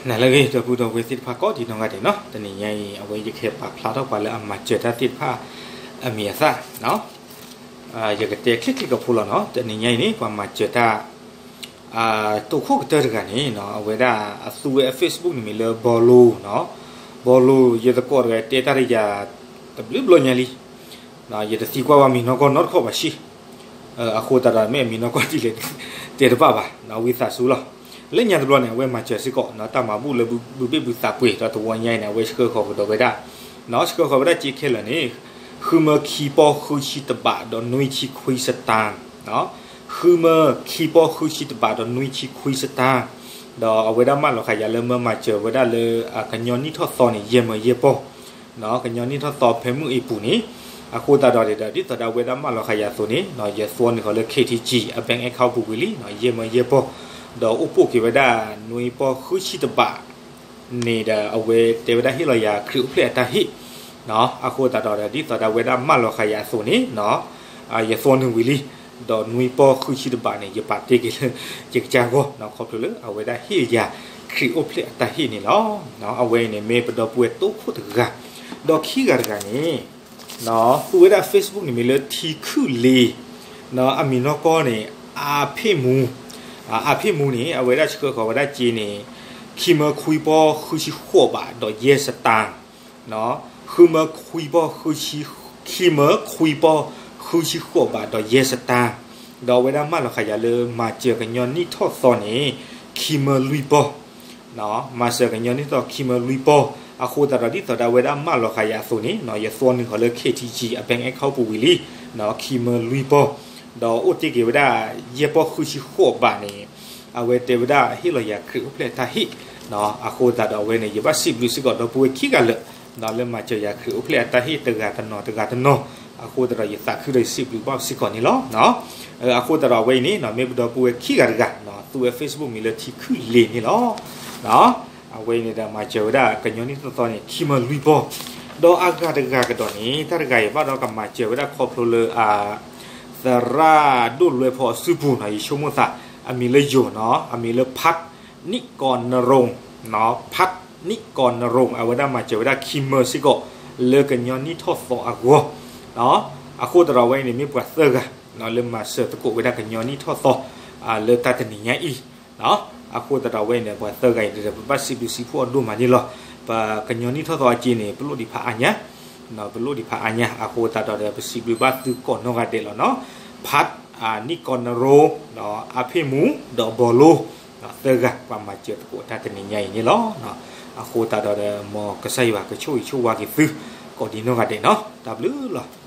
နၤလၢအဂ့ၤ ဒီပုၢ်ဒီဝဲၢ်သ့ၣ်တဖၣ်ကိးဒံးနီၢ်ဂၤဒဲးနီၤ, တနံၤညါအံၤ အဝဲယကဟဲပာ်ဖျါထီၣ်ပှၤလၢအမၤစၢၤတၢ်သ့ၣ်တဖၣ်အမံၤအသၣ်, ယကတဲချ့ချ့ကဖိလီၤနီၤ. တနံၤညါအံၤန့ၣ် ပှၤမၤစၢၤတၢ် တိာ်ခိၣ်ကတၢၢ်တဂၤန့ၣ်နီၤ, အဝဲဒၣ်အသူဝဲအ Facebook န့ၣ်မ့ၢ်လၢ ဘီလိနီၤ, ဘီလိ ယသကိးတဂၤတဲတၢ်တယၤ တဘျုးဘျီညါလံ ယတသံကွၢ်ဘၣ်မံၤနီၢ်ကီၢ်နီတခီၣ်ဘၣ်ဆံး, အဃိသတးဒီး မ့ၢ်အမံၤနီၢ်ကီၢ်ဒ်လဲၣ် တဲတဘၣ်ဘၣ်, ဝံသးစူၤလီၤ. လၢညါတဘျီန့ၣ် အဝဲမၤစၢၤစ့ၢ်ကီး တၢ်မၤဘူၣ်လၢဘုဘ့ၣ်ဘုသးပှ့ၤ ဒီးတဝီညါအံၤန့ၣ် အဝဲဆှၢဃီၤကဒီးဝဲဒၣ်, ဆှၢဃီၤဝဲဒၣ်စ့ခဲလၢာ်န့ၣ် ဃုမၢခံပီၢ်ဃုဆံတဘးဒီးနွံဆံခွံစတၢၣ်, ဃုမၢခံပီၢ်ဃုဆံတဘးဒီးနွံဆံခွံစတၢၣ်, ဒီးအဝဲဒၣ်မၢလီၤဃာ်ယၤလၢမၢမၤစၢၤဝဲဒၣ်လၢ ကညီနံၣ်ထီၣ်သီန့ၣ် ယဲၢ်မၢယဲၢ်ပီၢ် ကညီနံၣ်ထီၣ်သီဖဲမုၢ်အံၤပူၤန့ၣ်, အဃိသတးဒီး ဒ်သိးဒၣ်ဝဲဒၣ်မၢလီၤဃာ်ယၤအသိးန့ၣ် ယသွီနုာ်ဃီၤလၢ KTG အ bank account ပူၤဝံၤလံ, ယဲၢ်မၢယဲၢ်ပီၢ်, ဒီးအိၣ်ပိာ်က့ၤဝဲဒၣ်နွံပီၢ်ဃုဆံတဘးန့ၣ်ဒီး အဝဲတဲဝဲဒၣ်ဟ့ၣ်လီၤယၤခရံာ်အိၣ်ဖျဲၣ်အတၢ်ဟ့ၣ်, အဃိသတးဒီး ဒ်သိးဒၣ်ဝဲဒၣ်မၢလီၤဃာ်ယၤအသိးန့ၣ် ယသွီနုာ်ဝံၤလံ, ဒီးနွံပီၢ်ဃုဆံတဘးန့ၣ် ယပာ်တ့ၢ်က့ၤလၢ ယကစၢ်ဂီၢ် ခီဖျိလၢအဝဲဒၣ်ဟ့ၣ်ယၤခရံာ်အိၣ်ဖျဲၣ်အတၢ်ဟ့ၣ်န့ၣ်လီၤ. အဝဲအံၤန့ၣ် မ့ၢ်ပဒီပုၢ်ဝဲၢ်တိာ်ခိၣ်တဂၤ, ဒီးခံဂၤတဂၤန့ၣ် သူဝဲဒၣ် Facebook န့ၣ်မ့ၢ်လၢထံခုၣ်လ့ၤ, အမံၤနီၢ်ကီၢ်န့ၣ် အါဖ့ၣ်မူ, အါဖ့ၣ်မူန့ၣ် အဝဲဒၣ်ဆှၢဃီၤဝဲဒၣ်စ့န့ၣ် ခံမၢခွံပီၢ်ဃုဆံဃိးဘးဒီးယဲၢ်စတၢၣ်, ဃုမၢခွံပီၢ် ခံမၢခွံပီၢ်ဃုဆံဃိးဘးဒီးယဲၢ်စတၢၣ်, ဒီးအဝဲဒၣ်မၢလီၤဃာ်ယၤလၢမၤစၢၤကညီနံၣ်ထီၣ်သီန့ၣ် ခံမၢလွံၢ်ပီၢ် မၤစၢၤကညီနံၣ်ထီၣ်သီခံမၢလွံၢ်ပီၢ်, အဃိသတးဒီး ဒ်သိးဒၣ်ဝဲဒၣ်မၢလီၤဃာ်ယၤအသိးန့ၣ် ယသွီနုာ်ဃီၤလၢ KTG အ bank account ပူၤဝံၤလံ, ခံမၢလွံၢ်ပီၢ်, ဒီးအိၣ်တ့ၢ်က့ၤဝဲဒၣ် ယဲၢ်ပီၢ်ဃုဆံဃိးဘးန့ၣ် အဝဲတဲဝဲဒၣ်ဟ့ၣ်လီၤယၤခရံာ်အိၣ်ဖျဲၣ်အတၢ်ဟ့ၣ်, အဃိသတးဒီးအဝဲန့ၣ် ယဘၣ်စံးဘျုးစ့ၢ်ကီးဒီပုၢ်ဝဲၢ်ခံဂၤလၢာ် လၢမၤစၢၤယၤခရံာ်အိၣ်ဖျဲၣ်အတၢ်ဟ့ၣ်တဂၤတနီၤတဂၤတနီၤ, အဃိသတးဒီးယသးခုဒီးယစံးဘျုးဘၣ်စ့ၢ်ကီးန့ၣ်လီၤ. အဃိသတးဒီးအဝဲအံၤန့ၣ် မ့ၢ်ပဒီပုၢ်ဝဲၢ်ခံဂၤတဂၤ သူဝဲ Facebook မံၤလၢထံခုၣ်လ့ၤန့ၣ်လီၤ. အဝဲအံၤန့ၣ်ဒီးမၤစၢၤဝဲဒၣ်ကညီနံၣ်ထီၣ်သီန့ၣ် ခံမၢလွံၢ်ပီၢ်, ဒီးအဂၤတဂၤကဒီးန့ၣ် တၢ်တဂၤအံၤဘၣ်ဒီးကမၤစၢၤဝဲဒၣ်ခီဖျိလၢ သရၣ်ဒိၣ်လွဲဖီအစုပူၤနီၤ, ယဆိကမိၣ်သး အမံၤလၢယိၤနီၤ, အမံၤလၢ ဖးနံၣ်ကီးနရိၣ်, ဖးနံၣ်ကီးနရိၣ် အဝဲဒၣ်မၤစၢၤဝဲဒၣ်ခံမၢစ့ၢ်ကီး လၢကညီနံၣ်ထီၣ်သီအဂီၢ်, အဃိသတးဒီးအဝဲအံၤန့ၣ် မ့ၢ်ပှၤသၢဂၤ လၢမၤစၢၤသကိးဝဲဒၣ်ကညီနံၣ်ထီၣ်သီ လၢတၢ်တနံၤညါအံၤ, အဃိသတးဒီးအဝဲအံၤန့ၣ် ပှၤသၢဂၤအံၤဒီး ပဘၣ်စံးဘျုးစံးဖှိၣ်အဒိၣ်မးန့ၣ်လီၤ. ပကညီနံၣ်ထီၣ်သီအစ့န့ၣ် ပလိၣ်ဒံးဖးအါညါ, ပလိၣ်ဒံးဖးအါညါ အဃိသတးဒီး ပစံးဘျုးဘၣ်သုကိးနီၢ်ဂၤဒဲးလီၤနီၤ, ဖးနံၣ်ကီးနရိၣ်, အါဖ့ၣ်မူ ဒီးဘီလိ သၢဂၤ ပှၤမၤစၢၤသကိးတၢ်တနံၤညါအံၤန့ၣ်လီၤ. အဃိသတးဒီး မ်ကစၢ်ယွၤကဆိၣ်ဂ့ၤဆိၣ်ဝါက့ၤသု ကိးဒံးနီၢ်ဂၤဒဲးနီၤ, တၢ်ဘျုးလီၤ.